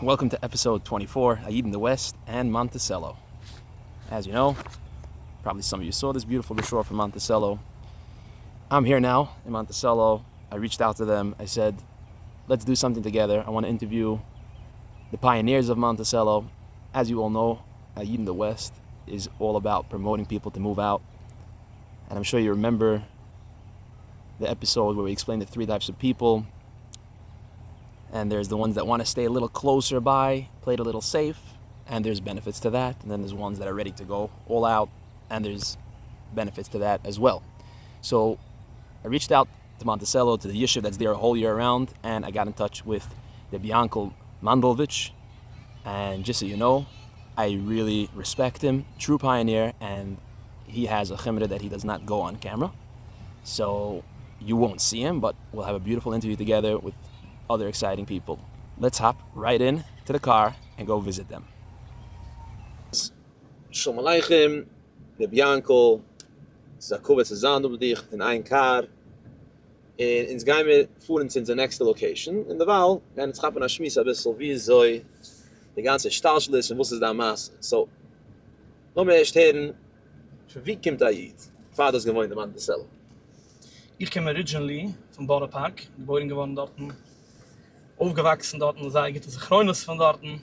Welcome to episode 24, A Yid in the West and Monticello. As you know, probably some of you saw this beautiful brochure from Monticello. I'm here now in Monticello. I reached out to them. I said, let's do something together. I want to interview the pioneers of Monticello. As you all know, A Yid in the West is all about promoting people to move out. And I'm sure you remember the episode where we explained the three types of people. And there's the ones that want to stay a little closer by, play it a little safe, and there's benefits to that. And then there's ones that are ready to go all out, and there's benefits to that as well. So I reached out to Monticello, to the yeshiv that's there a whole year round, and I got in touch with the Yankel Mandelvich. And just so you know, I really respect him, true pioneer, and he has a chemra that he does not go on camera. So you won't see him, but we'll have a beautiful interview together with other exciting people. Let's hop right in to the car and go visit them. שלום עליכם, רבי יענקל, ס'איז א כבוד צו זיין דא מיט דיך אין איין קאר, און אונז גיימיר פארן צו אונזער נעקסטע location, און דערווייל גייען אונז כאפן א שמועס אביסל וויאזוי די גאנצע השתלשלות איז און וואס איז דיין מעשה, so לאמיר ערשט הערן פון וואו קומט א איד פאר דו האסט געוואוינט אין מאנטיסעלא? איך קום originally פון בארא פארק, געבוירן געווארן דארטן, אויפגעוואקסן דארטן, זייער גוטע זכרונות פון דארטן,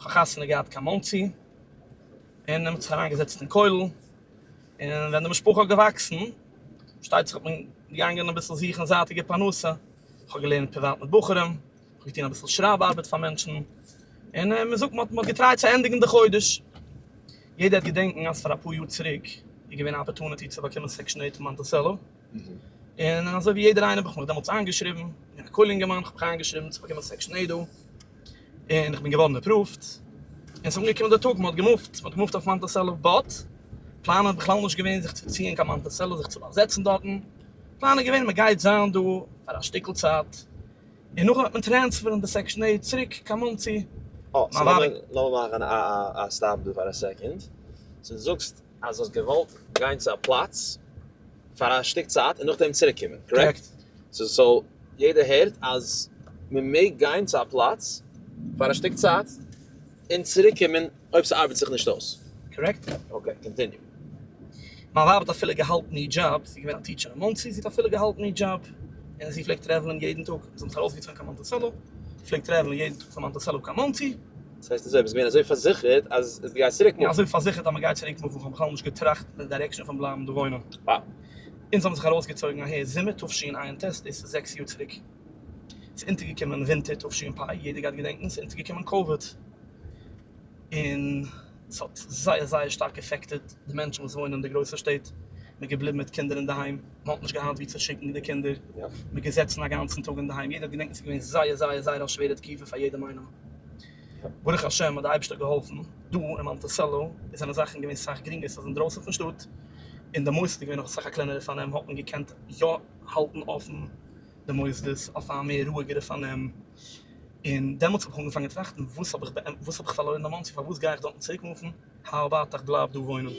איך האב חתונה געהאט קיין מאנסי, און מען האט זיך אריינגעזעצט אין כולל, און ווען די משפחה האט געוואקסן, פארשטייט זיך האט מען געגאנגען אביסל זוכן זייטיגע פרנסה, איך האב געלערנט פריוואט מיט בחורים, איך האב געטון אביסל שרייב ארבעט פאר מענטשן, און מען זאגט מען האט געטרייט צו ענדיגן די חודש. יעדער וועט געדענקן אז פאר אפאר יאר צוריק איז געווען א opportunity צו באקומען Section 8 אין מאנטיסעלא, און אזוי ווי יעדער איינער האב איך מיך דעמאלטס איינגעשריבן, איך בין א כולל אינגערמאן, איך האב מיך איינגעשריבן צו באקומען Section 8 דא, און איך בין געווארן approved, און ס'איז אנגעקומען דער טאג, מען האט געמופט, מען האט געמופט אויף מאנטיסעלא, but plan איז בכלל נישט געווען זיך צו ציען קיין מאנטיסעלא, זיך צו באזעצן דארטן, plan איז געווען מען גייט זיין דא פאר א שטיקל צייט, און נאכדעם וועט מען טרענספערן די Section 8 צוריק קיין מאנסי. אה, so לאמיר מאכן א stop דא פאר א second. So דו זאגסט אז האסט געוואלט גיין צו א פלאץ פאר א שטיק צייט און נאכדעם צוריק קומען, correct? So יעדער הערט אז מען מעג גיין צו א פלאץ פאר א שטיק צייט און צוריק קומען אויב ס'ארבעט זיך נישט אויס. Correct. Okay, continue. מיין ווייב האט אפילו געהאלטן איר דזשאב, זי איז געווען א teacher אין מאנסי, זי האט אפילו געהאלטן איר דזשאב, און זי פלעגט טרעוולען יעדן טאג, זיי האבן זיך ארויסגעצויגן קיין מאנטיסעלא, זי פלעגט טרעוולען יעדן טאג פון מאנטיסעלא קיין מאנסי. דאס הייסט אזוי, ביסט געווען אזוי פארזיכערט אז דו גייסט צוריק מופן? יא, אזוי פארזיכערט אז מען גייט צוריק מופן, איך האב בכלל נישט געטראכט אין די direction פון בלייבן דא וואוינען. Wow. אונז האבן זיך ארויסגעצויגן אהער זומער תשע"ט, דאס איז זעקס יאר צוריק. ס'איז אונטערגעקומען ווינטער תש"פ, יעדער גייט געדענקן, ס'איז אונטערגעקומען קאוויד. און ס'האט זייער זייער שטארק affected די מענטשן וואס וואוינען אין די גרויסע שטעט, מ'איז געבליבן מיט קינדער אינדערהיים, מ'האט נישט געהאט וואו צו שיקן די קינדער, מ'איז געזעצן א גאנצן טאג אינדערהיים, יעדער האט געדענקט ס'איז געווען זייער זייער זייער א שווערע תקופה פאר יעדעם איינעם. ברוך השם האט די אייבערשטער געהאלפן, דא אין מאנטיסעלא זענען זאכן געווען סאך גרינגער, ס'איז אינדרויסן פון שטאט, און די מוסד איז געווען אויף אסאך א קלענערע פארנעם, האט מען געקענט יא האלטן אפן די מוסדות אויף א מער רואיגערע פארנעם. און דעמאלטס האב איך אנגעפאנגען טראכטן, וואס האב איך באמת, וואס האב איך פארלוירן אין מאנסי, פארוואס גיי איך דארטן צוריק מופן, how about איך בלייב דא וואוינען.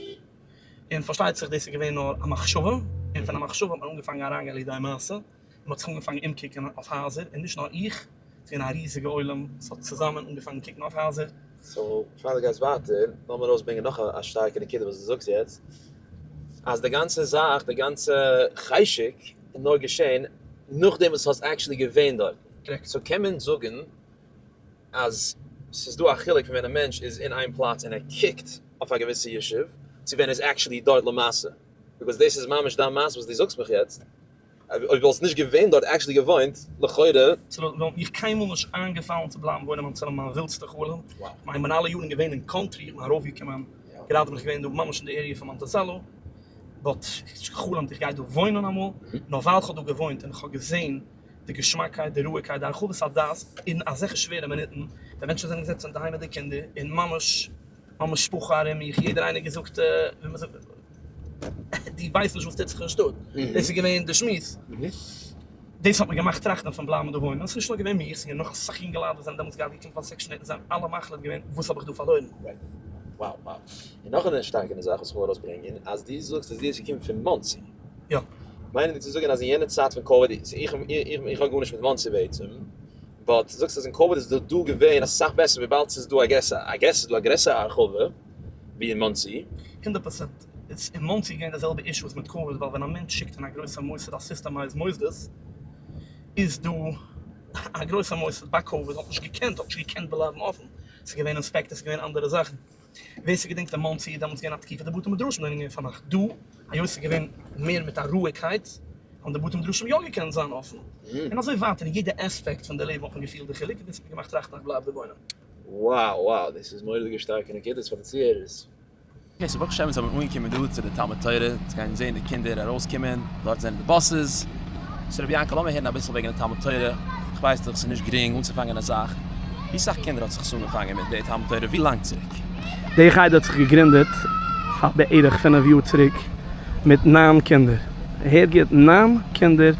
און פארשטייט זיך דאס איז געווען נאר א מחשבה, און פון א מחשבה האט מען אנגעפאנגען אריינגיין לידי מעשה, און מען האט זיך אנגעפאנגען אומקוקען אויף הייזער, און נישט נאר איך, ס'איז געווען א ריזיגע עולם וואס האט צוזאמען אנגעפאנגען קוקן אויף הייזער. So, פאר דו גייסט ווייטער, לאמיר ארויסברענגען נאך א שטארקע נקודה וואס דו זאגסט יעצט, אז די גאנצע זאך, די גאנצע חשק איז נאר געשען נאכדעם וואס האסט actually געווען דארטן. So קען מען זאגן אז ס'איז דא א חילוק פון ווען א מענטש איז אין איין פלאץ און ער קוקט אויף א געוויסע ישוב, צו ווען ער איז actually דארט למעשה. Because דאס איז ממש דיין מעשה וואס דו זאגסט מיך יעצט. אויב וואלסט נישט געווען דארט actually געוואוינט, לכאורה. ס'וואלט מיך קיינמאל נישט איינגעפאלן צו בלייבן וואוינען אין מאנטיסעלא מיין ווילדסטע חלום. כ'מיין כ'בין אלע יארן געווען אין country, איך בין ארויפגעקומען, גראדע בין איך געווען דא ממש אין די area פון מאנטיסעלא, but נישט גע'חלומ'ט איך גיי דא וואוינען אמאל, נאר ווייל כ'האב דא געוואוינט און כ'האב געזען די געשמאקייט, די רואיגקייט, די הרחבת הדעת אין אזעלכע שווערע מינוטן, ווען מענטשן זענען געזעצן אינדערהיים מיט די קינדער, און ממש מיין משפחה ארום מיך, יעדער איינער געזאגט, ווי מען זאגט, דו ווייסט נישט וואס טוט זיך אין שטאט, דאס איז געווען די שמועס. דאס האט מיר געמאכט טראכטן פון בלייבן דא וואוינען, עס איז נישט נאר געווען מיך, עס איז געווען נאך אסאך יונגעלייט וואס זענען דעמאלטס געהאט געקומען פאר Section 8 און זיי האבן אלע מחליט געווען, וואס האב איך דא פארלוירן? Wow wow. און נאך א שטארקע זאך וואס איך וויל ארויסברענגען, אז דו זאגסט אז דו ביסט געקומען פון מאנסי. יא. מיינענדיג צו זאגן אז אין יענע צייט פון קאוויד, איך האב גארנישט מיט מאנסי בעצם. But זאגסט אז אין COVID איז דא דא געווען אסאך בעסער וויבאלד ס'איז דא I guess I guess ס'איז דא א גרעסערע הרחבה ווי אין מאנסי. 100%. איז אין מאנסי געווען די זעלבע אישוס מיט COVID ווייל ווען א מענטש שיקט אין א גרויסע מוסד א systemized מוסדות איז דא א גרויסע מוסד ביי COVID האט נישט געקענט האט נישט געקענט בלייבן אפן ס'איז געווען inspectors ס'איז געווען אנדערע זאכן ווער ס'געדענקט אין מאנסי איז דעמאלטס געווען א תקופה די בתי מדרשים זענען געווען פארמאכט דא היות ס'איז געווען מער מיט א רואיגקייט האבן די בתי מדרשים יא געקענט זיין אפן, און אזוי ווייטער אין יעדע aspect פון די לעבן האט מען געפילט די חילוק און דאס האט מיר געמאכט טראכטן איך בלייב דא וואוינען. Wow wow דאס איז מורא'דיגע שטארקע נקודות פאר די צוהערערס. Okay so ברוך השם אונז האבן אנגעקומען דא צו די תלמוד תורה, אונז גייען זעהן די קינדער ארויסקומען, דארט זענען די buses. So רבי יענקל לאמיר הערן אביסל וועגן די תלמוד תורה, איך ווייס דאך ס'איז נישט גרינג אנצופאנגען א זאך, ווי סאך קינדער האט זיך עס אנגעפאנגען מיט די תלמוד תורה, ווי לאנג צוריק? די חדר האט זיך געגרינדעט פאר בערך 5 יאר צוריק מיט נײַן קינדער, הערט גוט, נײַן קינדער,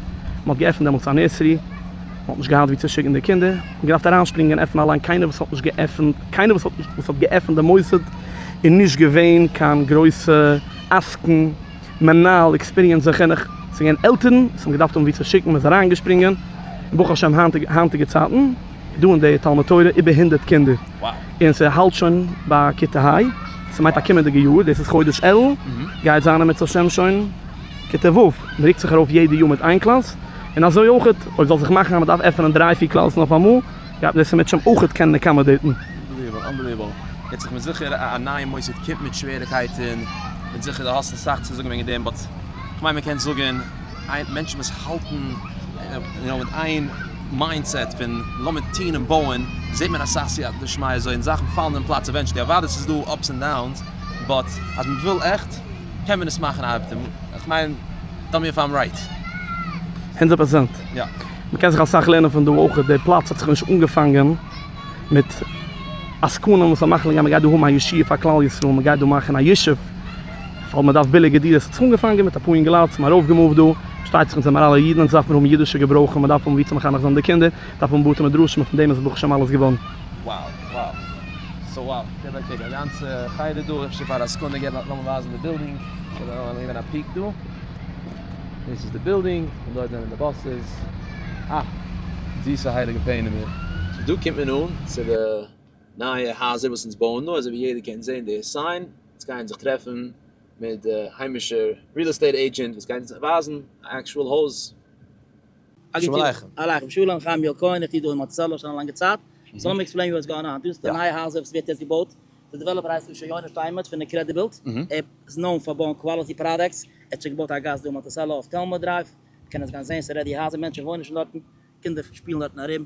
מען האט געעפנט דעמאלטס א nursery, מען האט נישט געהאט ווי צו שיקן די קינדער, מען האט געדארפט אריינשפרינגען עפענען אליין, קיינער וואס האט נישט געעפנט, קיינער וואס האט נישט וואס האט געעפנט די מוסד איז נישט געווען קיין גרויסע עסקן, מנהל, experience אין חינוך, ס'איז געווען עלטערן וואס האבן געדארפט האבן ווי צו שיקן, מען איז אריינגעשפרינגען, און ברוך השם היינטיגע צייטן איז דא אין די תלמוד תורה איבער 100 קינדער, און ס'האלט שוין ביי כיתה ה', ס'מיינט א קומענדיגע יאר, דאס איז חודש אלול, גייט זיין אם ירצה השם שוין כיתה ו', מ'רוקט זיך ארויף יעדע יאר מיט איין קלאס, און אזוי אויכעט אויב זאל זיך מאכן אז מ'דארף עפענען דריי פיר קלאסן אויפאמאל, גייט מען דאס אם ירצה השם אויכעט קענען accommodate ן. Unbelievable, unbelievable. יעצט איך בין זיכער א נייע מוסד קומט מיט שוועריקייטן, בין זיכער דו האסט אסאך צו זאגן וועגן דעם, but כ'מיין מ'קען זאגן מענטשן וואס האלטן you know מיט איין mindset פון לאמיר טון און בויען, זעט מען אסאך סייעתא דשמיא אזוי און זאכן פאלן אין פלאץ eventually, אוודאי ס'איז דא ups and downs, but אז מ'וויל עכט קען מען עס מאכן ארבעטן, כ'מיין tell me if I'm right. 100%. יא. מ'קען זיך אסאך לערנען פון דא אויך, די פלאץ האט זיך נישט אנגעפאנגען מיט עסקנים וואס האבן מחליט געווען מ'גייט דא האבן א ישיבה פאר כלל ישראל, מ'גייט דא מאכן א ישוב, ווייל מ'דארף ביליגע דירות, ס'האט זיך אנגעפאנגען מיט אפאר יונגעלייט וואס האבן ארויפגעמופט דא, פארשטייט זיך אונז זעמער אלע אידן, אונז דארף מיר האבן אידישע געברויכן, מ'דארף האבן וואו צו מחנך זיין די קינדער, מ'דארף האבן בתי מדרשים, און פון דעם איז ברוך השם אלעס געווארן. Wow wow so wow געב א קוק א גאנצע חדר דא אפשר פאר א סעקונדע געב לאמיר ווייזן די בילדינג לאמיר געבן א peek דא דאס איז די בילדינג און דארט זענען די buses אה זיסע הייליגע פענעמער. So דא קומט מען אן צו די נייע הייזער וואס אונז בויען דא, אזוי ווי יעדער קען זען די sign, אונז גייען זיך טרעפן מיט די היימישע real estate agent וואס גייט אונז ווייזן א actual הויז. שלום עליכם. עליכם שלום, חיים יואל כהן, איך טו דא אין מאנטיסעלא שוין א לאנגע צייט, so לאמיר explain what's going on, דא איז די נייע הייזער וואס ווערט יעצט געבויט, די developer הייסט אשר יונה שטיינמעץ פון אינקרעדיבילד, ער איז known פאר בויען quality products, ער האט שוין געבויט א גאס דא אין מאנטיסעלא אויף טעלמא Drive, מ'קען עס גיין זען, ס'איז ready הייזער, מענטשן וואוינען שוין דארטן, קינדער שפילן דארטן ארום,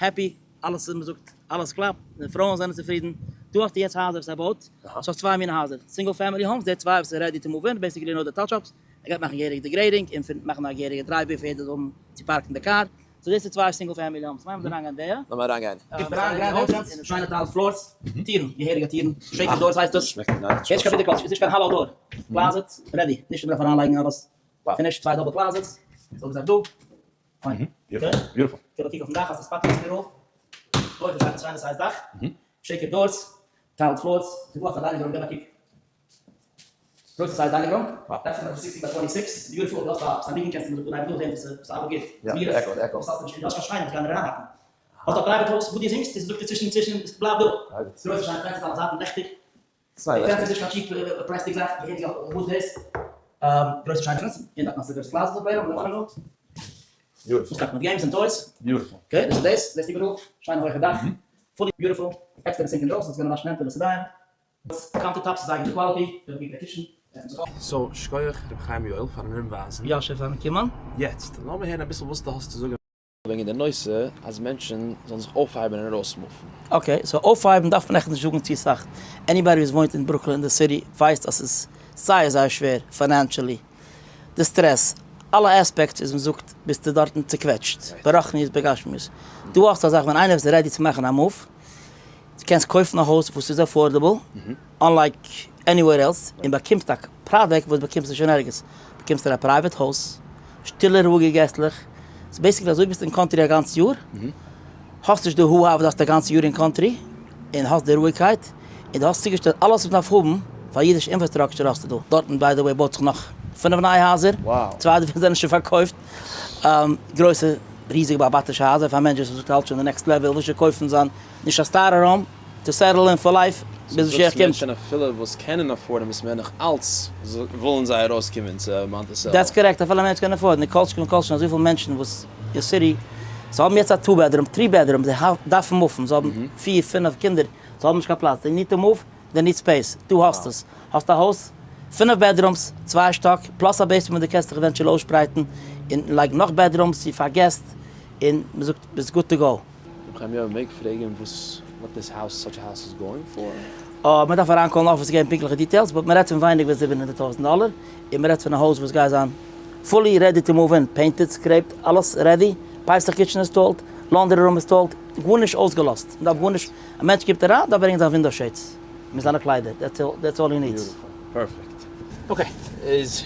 happy, אלעס איז מ'זאגט, אלעס קלאפט, די פרויען זענען צופרידן, דא האסטו יעצט הייזער וואס ער בויט, ס'האט צוויי מיני הייזער, single family homes, די צוויי וואס איז ready to move in, basically נאר די touch-ups, ער גייט מאכן געהעריג די grading און פון מאכן א געהעריגע driveway פאר יעדער זאל האבן צו פארקן די קאר, so דאס איז צוויי single family homes, לאמיר אריינגיין דער. לאמיר אריינגיין. און שיינע tile floors, טירן, געהעריגע טירן, shaker doors הייסט דאס, נישט קיין ווידער קלאץ, איז נישט קיין hollow door, closet, ready, נישט מ'דארף אריינלייגן אלעס, finished, צוויי double closets, אזוי געזאגט דא, פיין, Beautiful. געב א קוק אויפן דאך, האסט א spot איבעראל, הויכע זאכן, שיינע size דאך, shaker doors, tiled floors, ס'איז דא א dining room, געב א קוק. גרויסע size dining room, definitely 16 by 26, beautiful, דו האסט א ניגון קענסטו מיט אנהייבן דא זען וואס ס'ארבעט גוט, יא, די echo, די echo. וואס האסטו נישט, דו האסט קיין שכנים וואס גייען אריינהאקן, האסט א private הויז וואס דו זינגסט, איז זאגט ער צווישן צווישן, בלייב דא, גרויסע שיינע פענסטער אלע זייטן לעכטיג, די פענסטער איז נישט קיין cheap plastic זאך, געהעריגע wood דאס, גרויסע שיינע פענסטער, און דארט האסטו גרויסע closet אויף בערל, און נאך Beautiful. מיט games און toys. Beautiful. Okay, דאס איז דאס, דאס איז איבעראל, שיינע הויכע דאך, fully beautiful, עקסטערע sink אינדרויסן, ס'איז געווען א וואשן הענט און לסדיים. Counter tops איז זייער גוטע quality, ווען מ'גייט קיטשן עפנט זיך אויף. So, שכוח ר' חיים יואל פארן ארומווייזן. יא שוין פארן קומען. יעצט לאמיר הערן אביסל וואס דו האסט צו זאגן וועגן די נושא אז מענטשן זאלן זיך אויפהייבן און ארויסמופן. Okay, so אויפהייבן דארף מען עכט נישט זאגן צו סאך. Anybody וואס וואוינט אין ברוקלין אין די city ווייסט אז ס'איז זייער זייער שווער financially. די סטרעס, אלע aspects איז מ'זאגט ביסטו דארטן צוקוועטשט, ברוחניות בגשמיות. דא האסטו א זאך ווען איינער איז ready צו מאכן א move, דו קענסט קויפן א הויז וואס איז affordable, unlike anywhere else, און באקומסט א product וואס באקומסט נישט אין ערגעץ. באקומסט דיר א private הויז, שטילע רואיגע געסלעך, ס'איז basically אזוי ביסט אין country א גאנץ יאר, האסט נישט די הו הא וואס דו האסט א גאנץ יאר אין country, און האסט די רואיגקייט, און דו האסט צוגעשטעלט אלעס וואס מ'דארף האבן פאר אידיש infrastructure האסטו דא. דארטן by the way בויט זיך נאך פינף נייע הייזער, צוויי דערפון זענען שוין פארקויפט, גרויסע. ריזיגע באלעבאטישע הייזער פאר מענטשן וואס האלט שוין די next level, וויל שוין קויפן זיין נישט א starter home, to settle in for life, ביז משיח קומט. מענטשן אפילו וואס קענען afford ן וואס מער נאך אלץ ווילן זיי ארויסקומען צו מאנטיסעלא. That's correct, אפילו א מענטש קען afford ן, און כל שכן וכל שכן אזויפיל מענטשן וואס אין city, זיי האבן יעצט א two bedroom, three bedroom, זיי דארפן move ן, זיי האבן פיר פינף קינדער, זיי האבן נישט קיין פלאץ, they need to move, they need space, דא האסטו עס, האסט א הויז, פינף bedrooms, צוויי שטאק, plus א basement וואו דו קענסט דיך eventually אויסשפרייטן, און לייגן נאך bedrooms צו פאר געסט, און מ'זאגט ביסט good to go. רבי חיים יואל מעג פרעגן וואס what this house such a house is going for? מען דארף אריין call ן אפיס געבן פונקטליכע details, but מען רעדט פון ווייניגער ווי 700,000 דאלער, און מען רעדט פון א הויז וואס גייט זיין fully ready to move in, painted, scraped, אלעס ready, פסח kitchen installed, laundry room installed, גארנישט אויסגעלאזט, מען דארף גארנישט, א מענטש קומט אריין דארף ברענגען זיין window shades מיט זיינע קליידער, that's all he needs. Beautiful. Perfect. Okay, איז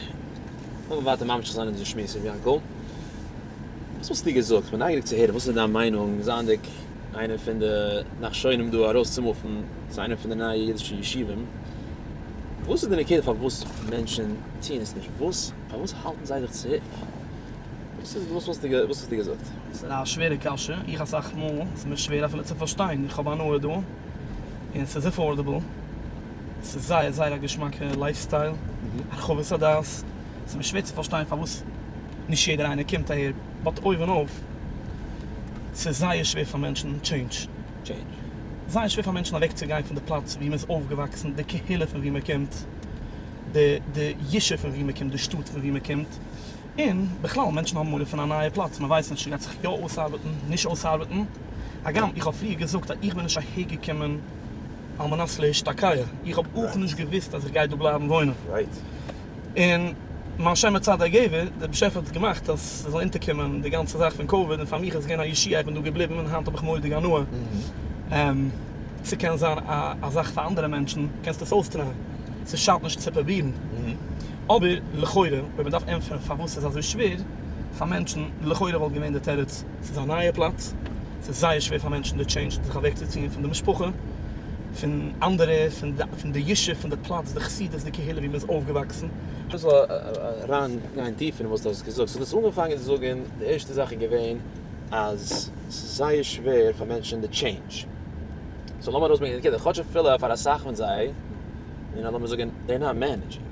לאמיר ווייטער ממשיך זיין אונזער שמועס ר' יענקל. וואס וואלסטו געזאגט? כ'בין נייגעריג צו הערן וואס איז דיין מיינונג זייענדיג איינער פון די נחשונים דא ארויסצו move ן צו איינע פון די נייע אידישע ישובים. וואס איז די נקודה פארוואס מענטשן טוען עס נישט? וואס פארוואס האלטן זיי זיך צוריק? וואס איז וואס וואלסטו וואס וואלסטו געזאגט? ס'איז א שווערע קשיא, איך אסאך מאל, ס'איז מיר שווער אפילו צו פארשטיין, איך האב הנאה דא, און ס'איז affordable, ס'איז זייער זייער א געשמאקע lifestyle, הרחבת הדעת, ס'איז מיר שווער צו פארשטיין פארוואס נישט יעדער איינער קומט אהער, but אויבן אויף, ס'איז זייער שווער פאר מענטשן change. זייער שווער פאר מענטשן אוועקצוגיין פון די פלאץ וואו מ'איז אויפגעוואקסן, די קהילה פון וואו מ'קומט, די די ישוב פון וואו מ'קומט, די שטאט פון וואו מ'קומט, און בכלל מענטשן האבן מורא פון א נייע פלאץ, מ'ווייסט נישט ס'גייט זיך יא אויסארבעטן, נישט אויסארבעטן, הגם איך האב פריער געזאגט אז איך בין נישט אהערגעקומען על מנת להשתקע, איך האב אויך נישט געוואוסט אז איך גיי דא בלייבן וואוינען. און מיין שם מצד הגבר, דער באשעפער האט געמאכט אז ס'זאל אונטערקומען די גאנצע זאך פון COVID, און פאר מיך איז עס געווען א ישועה, איך בין דא געבליבן און היינט האב איך מורא'דיג הנאה. ס'קען זיין א זאך פאר אנדערע מענטשן, קענסט עס אויס try ען, ס'שאדט נישט צו פרובירן. אבער לכאורה, אויב מ'דארף ענטפערן פארוואס ס'איז אזוי שווער פאר מענטשן, לכאורה וואלט געווען די תירוץ, ס'איז א נייע פלאץ, ס'איז זייער שווער פאר מענטשן די change זיך אוועקצוציען פון די משפחה, פון אנדערע, פון די ישוב, פון די פלאץ, די חסידות, די קהילה ווי מ'איז אויפגעוואקסן. אביסל אריין גיין טיפער אין וואס דו האסט געזאגט. סאו דו האסט אנגעפאנגען צו זאגן, די ערשטע זאך איז געווען אז ס'איז זייער שווער פאר מענטשן די change. So לאמיר ארויסברענגען די נקודה, כאטש אפילו פאר אסאך פון זיי, יו נאו, לאמיר זאגן, they're not managing.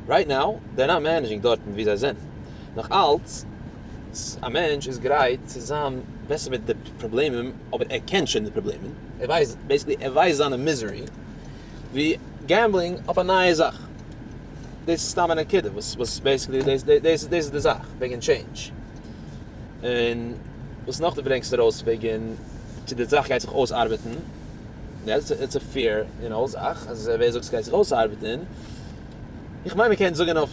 Right now, they're not managing דארטן ווי זיי זענען. נאך אלץ, א מענטש איז גרייט צו זיין בעסער מיט די פראבלעמען, אבער ער קען שוין די פראבלעמען, ער ווייסט, basically ער ווייסט זיינע misery, ווי gambling אויף א נייע זאך. דאס איז סתם א נקודה וואס וואס basically דאס דאס דאס איז די זאך וועגן change. און וואס נאך דו ברענגסט ארויס וועגן צו די זאך גייט זיך אויסארבעטן, it's a fair you know זאך, אז ווער זאגט ס'גייט זיך אויסארבעטן, איך מיין מ'קען זאגן אויף,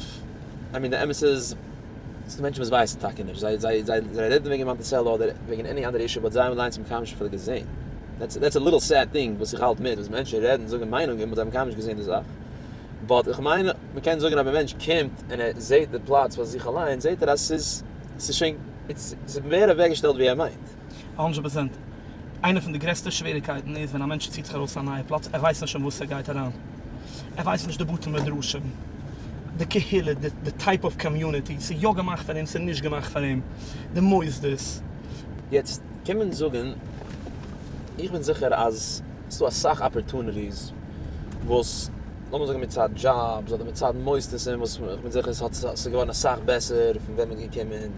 I mean די אמת איז, ס'דא מענטשן וואס ווייסן טאקע נישט, זיי זיי זיי זיי רעדן וועגן מאנטיסעלא אדער וועגן any אנדערע issue but זיי האבן אליינס קיינמאל נישט אפילו געזען. That's that's a little sad thing וואס איך האלט מיט, וואס מענטשן רעדן זאגן מיינונגען but זיי האבן קיינמאל נישט געזען די זאך. But איך מיין מ'קען זאגן אויב א מענטש קומט און ער זעט די פלאץ פאר זיך אליין זעט ער אז ס'איז ס'איז שוין ס'איז מער אוועקגעשטעלט ווי ער מיינט. 100%. איינע פון די גרעסטע שוועריקייטן איז ווען א מענטש ציט זיך ארויס צו א נייע פלאץ, ער ווייסט נישט אין וואס ער גייט אריין, ער ווייסט נישט די בתי מדרשים, די קהילה, די type of community, ס'איז יא געמאכט פאר אים, ס'איז נישט געמאכט פאר אים, די מוסדות. יעצט קען מען זאגן, איך בין זיכער אז ס'דא אסאך opportunities וואס, לאמיר זאגן מצד jobs אדער מצד מוסדות און וואס, איך בין זיכער ס'האט ס'איז געווארן אסאך בעסער פון ווען מ'איז געקומען,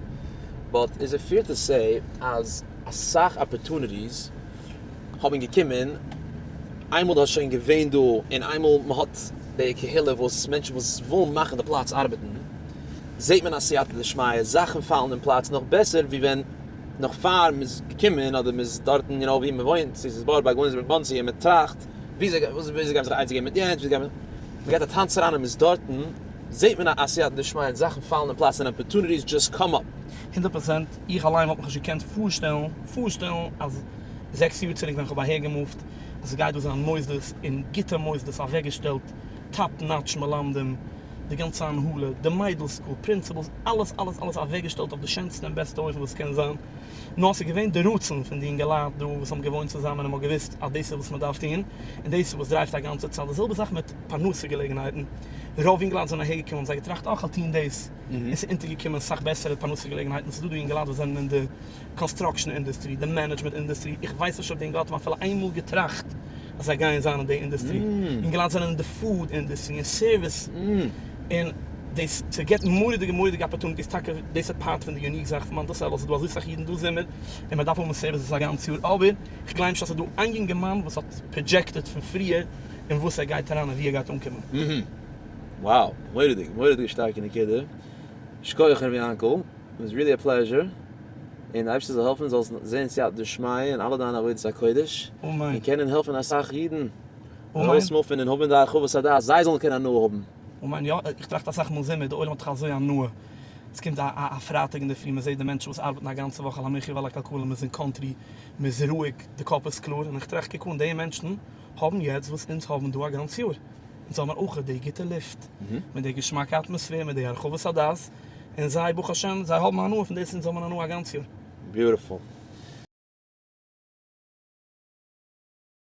but is it fair to say אז אסאך opportunities האבן געקומען איינמאל דו האסט שוין געווען דא און איינמאל מען האט די קהילה וואס מענטשן וואס ווילן מאכן די פלאץ ארבעטן זעט מען א סייעתא דשמיא זאכן פאלן אין פלאץ נאך בעסער ווי ווען נאך פאר מען איז געקומען אדער מען איז דארטן יו נאו ווי מען וואוינט צו ס'איז בארא פארק וויליאמסבורג מאנסי און מען טראכט וויאזוי וויאזוי גייט מען זיך עצה געבן מיט יענץ וויאזוי גייט מען מען גייט א טאנץ אריין און מען איז דארטן זעט מען א סייעתא דשמיא און זאכן פאלן אין פלאץ און opportunities just come up. 100%, איך אליין וואלט מיך נישט געקענט פארשטעלן פארשטעלן אז 6 יאר צוריק ווען כ'האב אהער גע move ט אז ס'גייט דא זיין מוסדות און גוטע מוסדות אוועקגעשטעלט top notch מלמדים. די גאנצע הנהלה, די מיידל school, principals, אלעס אלעס אלעס אוועקגעשטעלט אויף די שענסטע און בעסטע אופן וואס קען זיין. נאר ס'איז געווען די רצון פון די אינגעלייט דא וואס האבן געוואוינט צוזאמען און מ'האט געוואוסט אז דאס איז וואס מ'דארף טון, און דאס איז וואס drive ט א גאנצע צייט. די זעלבע זאך מיט פרנסה געלעגנהייטן. רוב אינגעלייט זענען אהערגעקומען האבן זיי געטראכט אה כ'וועל טון דאס, און ס'איז אונטערגעקומען סאך בעסערע פרנסה געלעגנהייטן. ס'איז דא דא אינגעלייט וואס זענען אין די construction industry, די management industry, איך ווייס נישט אויב די אינגעלייט האבן אפילו איינמאל געטראכט אז זיי גייען זיין אין די industry. אינגעלייט זענען אין די food industry, אין service, און דאס ס'געבט מורא'דיגע מורא'דיגע opportunities, טאקע דאס איז part פון די unique זאך פון מאנטיסעלא, ס'איז דא אזוי סאך אידן דא זומער, און מ'דארף האבן services א גאנץ יאר, אבער איך גלייב נישט אז ס'איז דא איין יונגערמאן וואס האט projected פון פריער אין וואס ער גייט אריין און ווי ער גייט אנקומען. Wow, מורא'דיג, מורא'דיגע שטארקע נקודה. שכוח ר' יענקל, it was really a pleasure, און די אייבערשטער זאל העלפן זאלסט זען סייעתא דשמיא אין אלע דיינע עבודת הקודש, אמן. און קענען העלפן אסאך אידן אמן. ארויסמופן און האבן די הרחבת הדעת זיי זאלן קענען הנאה האבן. אמן, יא, איך טראכט אסאך מאל זומער, די עולם האט דאך אזוי הנאה, עס קומט א א פרייטאג אינדערפרי, מען זעט די מענטשן וואס ארבעטן א גאנצע וואך על המחיה ועל הכלכלה, מען איז אין country, מען איז רואיג, די קאפ איז קלאר, און איך טראכט קוק אן, די מענטשן האבן יעצט וואס אונז האבן דא א גאנץ יאר, אונז האבן אויך די גוטע לופט, מיט די געשמאקע אטמאספער, מיט די הרחבת הדעת, און זיי ברוך השם זיי האבן הנאה פון דאס אונז האבן הנאה א גאנץ יאר. Beautiful.